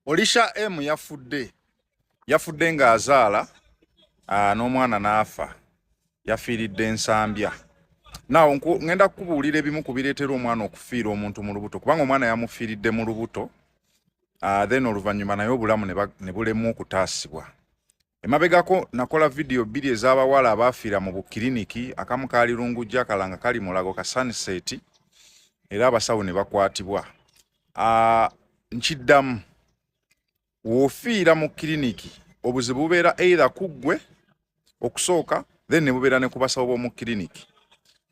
Olisha M yafudde, yafudde ng'azaala n'omwana n'afa, yafiiridde Nsambya. Naawo ngenda kukubuulira ebimu ku bireetera omwana okufiira omuntu mu lubuto, kubanga omwana yamufiiridde mu lubuto, then oluvannyuma naye obulamu ne bulemwa okutaasibwa. Emabegako nakola vidiyo bbiri ez'abawala abaafiira mu bukiriniki, akamu kaali Lungujja, akalala nga kali Mulago ka Sunset, era abasawo ne bakwatibwa. Nkiddamu, w'ofiira mu kiriniki obuzibu bubeera either ku ggwe okusooka, then ne bubeera ne ku basawo b'omu kiriniki.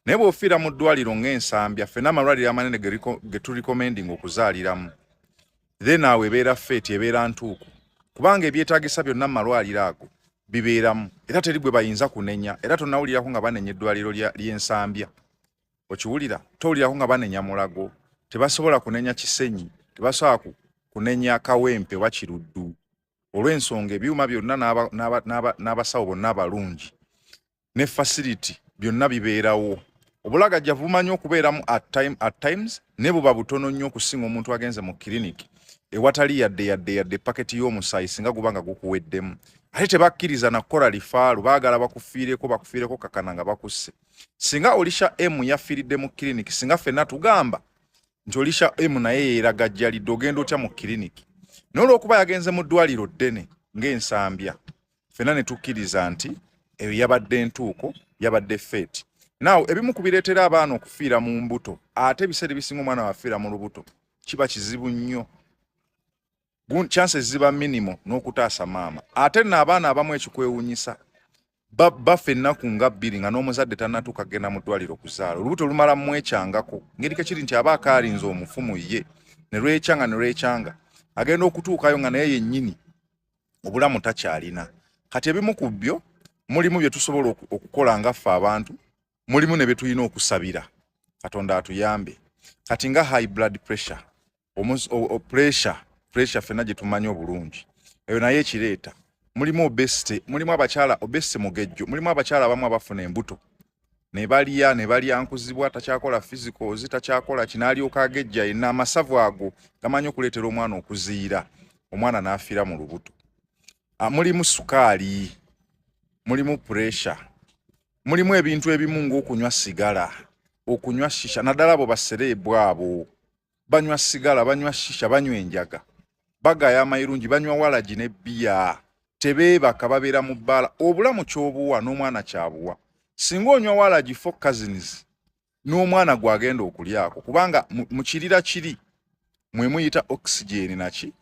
Naye bw'ofiira mu ddwaliro ng'Ensambya, ffenna amalwaliro amanene ge turecommending okuzaaliramu, then awo ebeera fate, ebeera ntuuku, kubanga ebyetaagisa byonna mu malwaliro ago bibeeramu, era teri gwe bayinza kunenya. Era tonnawulirako nga banenya eddwaliro ly'Ensambya, okiwulira? Towulirako nga banenya Mulago, tebasobola kunenya Kisenyi, tebasobola kunenya Kawempe oba Kiruddu, olw'ensonga ebyuma byonna n'abasawo bonna abalungi ne facility byonna bibeerawo. Obulagajjavu bumanyi okubeeramu at times, ne buba butono nnyo okusinga omuntu agenze mu kiriniki ewatali yadde yadde yadde paketi y'omusaayi singa guba nga gukuweddemu. Ate tebakkiriza na kukola referral, baagala bakufiireko, bakufiireko kakana nga bakusse. Singa Olisha M yafiiridde mu kiriniki, singa ffenna tugamba nti Olisha M naye yeeragajjalidde, ogenda otya mu kiriniki? Naye olw'okuba yagenze mu ddwaliro ddene ng'Ensambya, ffenna ne tukkiriza nti eyo yabadde entuuko, yabadde fate. Naawe ebimu ku bireetera abaana okufiira mu mbuto, ate ebiseera ebisinga omwana wafiira mu lubuto kiba kizibu nnyo, chances ziba minimal n'okutaasa maama. Ate nno abaana abamu ekikwewunyisa, bafa ennaku nga 2 nga n'omuzadde tannatuuka kugenda mu ddwaliro kuzaala. Olubuto lumala mwekyangako ngeri kekiri nti aba akaalinze omufu mu ye, ne lwekyanga ne lwekyanga, agenda okutuukayo nga naye yennyini obulamu takyalina. Kati ebimu ku byo mulimu bye tusobola okukola nga ffe abantu, mulimu ne bye tulina okusabira Katonda atuyambe. Kati nga high blood pressure, pressure ffenna gye tumanyi obulungi, eyo naye ekireeta. Mulimu obesity, mulimu abakyala obesity mugejjo, mulimu abakyala abamu abafuna embuto ne balya ne balya nkuzibwa, takyakola physicals, takyakola kinaalyoka agejja yenna. Amasavu ago gamanyi okuleetera omwana okuziira, omwana n'afiira mu lubuto. Mulimu sukaali, mulimu pressure, mulimu ebintu ebimu ng'okunywa sigala, okunywa shisha, naddala abo basereebu abo banywa sigala, banywa shisha, banywa enjaga, bagaya amayirungi, banywa walagi ne bbiya, tebeebaka, babeera mu bbaala. Obulamu ky'obuwa n'omwana kyabuwa. Singa onywa walagi four cousins n'omwana gw'agenda okulyako, kubanga mu kirira kiri mwe muyita oxygen naki.